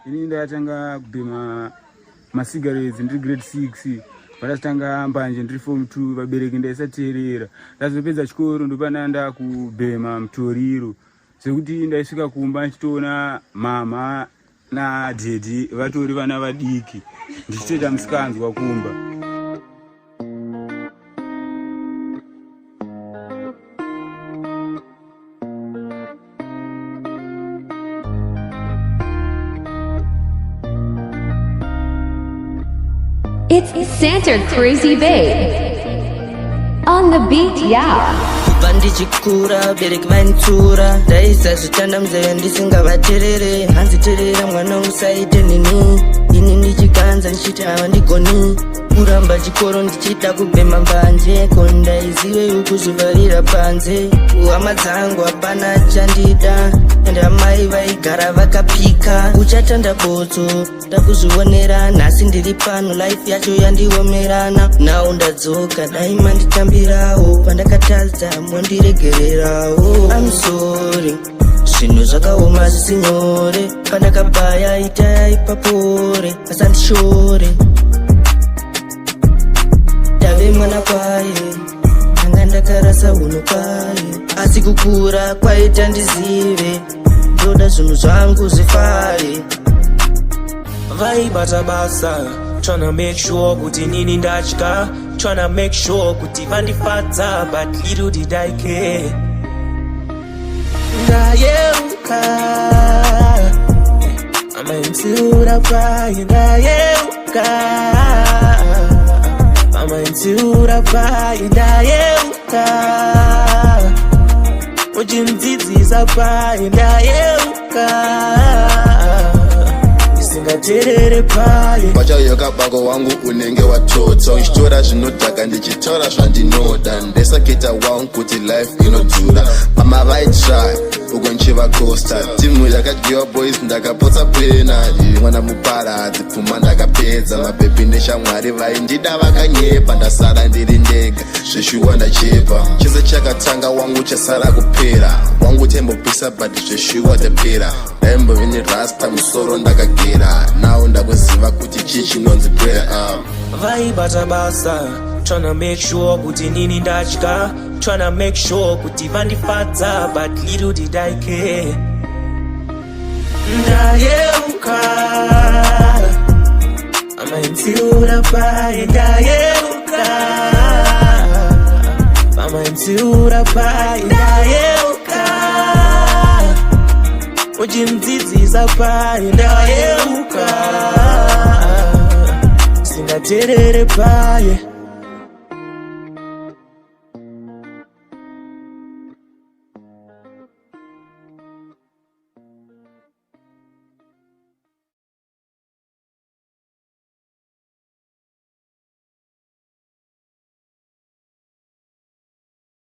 Ini ndakatanga kubhema masigarettes ndiri grade 6, pandazotanga mbanje ndiri form 2. Vabereki ndaisateerera. Ndazopedza chikoro, ndopanda ndakubhema mutoriro, zvekuti ndaisvika kumba ndichitoona mama nadhedhi vatori vana vadiki, ndichitoita musikanzwa kumba. It's Santa Crazy Babe. On the beat, yeah. Kubva ndichikura, bereki vainitsura, ndaisazvitanda munzeve ndisingavaterere. Hanzi, "Teerera mwana, usaite nini." Ini ndichiganza ndichiti havandigoni. Kuramba chikoro ndichida kubhema mbanje, ko ndaizive kuzvivharira panze. Kuhama dzangu hapana chandida, ende amai vaigara vakapika, "Uchatanda botso." Ndakuzvionera nhasi ndiri pano, life yacho yandiomerana. Now ndadzoka, dai manditambirawo, pandakatadza mondiregererawo. I'm sorry, zvinhu zvakaoma, zvisi nyore. Pandakabhaya itaya ipapore, asandishore. Ndave mwana kwaye, ndanga ndakarasa hunhu kwaye, asi kukura kwaita ndizive ndoda zvinhu zvangu zvifare. Vaibata basa tryna make sure kuti nini ndadya, tryna make sure kuti vandifadza, but little did I care. Ndayeuka amaintsiura paye, ndayeuka amaintsiura paye, ndayeuka uchindzidzisa paye, ndayeuka ndisingateerere paye. Pachayoka bako wangu unenge watotsa, uchitora zvinodhaka, ndichitora zvandinoda. Ndesaketa wangu kuti life inodhura. Mama vaitry uko nchivakosta, timu yakadyiwa boys, ndakapotsa pena. Mwana muparadzi, pfuma ndakapedza. Mabhebhi neshamwari vaindida vakanyepa, ndasara ndiri ndega, zveshuwa ndachepa. Chese chakatanga wangu chasara kupera. Wangu tembopisa, but zveshuwa tapera. Ndaimbove nerasta musoro ndakagera, nawo ndakuziva kuti chii chinonzi prayer. Vaibata basa tryna make sure kuti nini ndadya, tryna make sure kuti vandifadza, but little did I care. Ndayeuka amaintsiura paye, ndayeuka amaintsiura paye, ndayeuka uchindzidzisa paye, ndayeuka singateerere paye.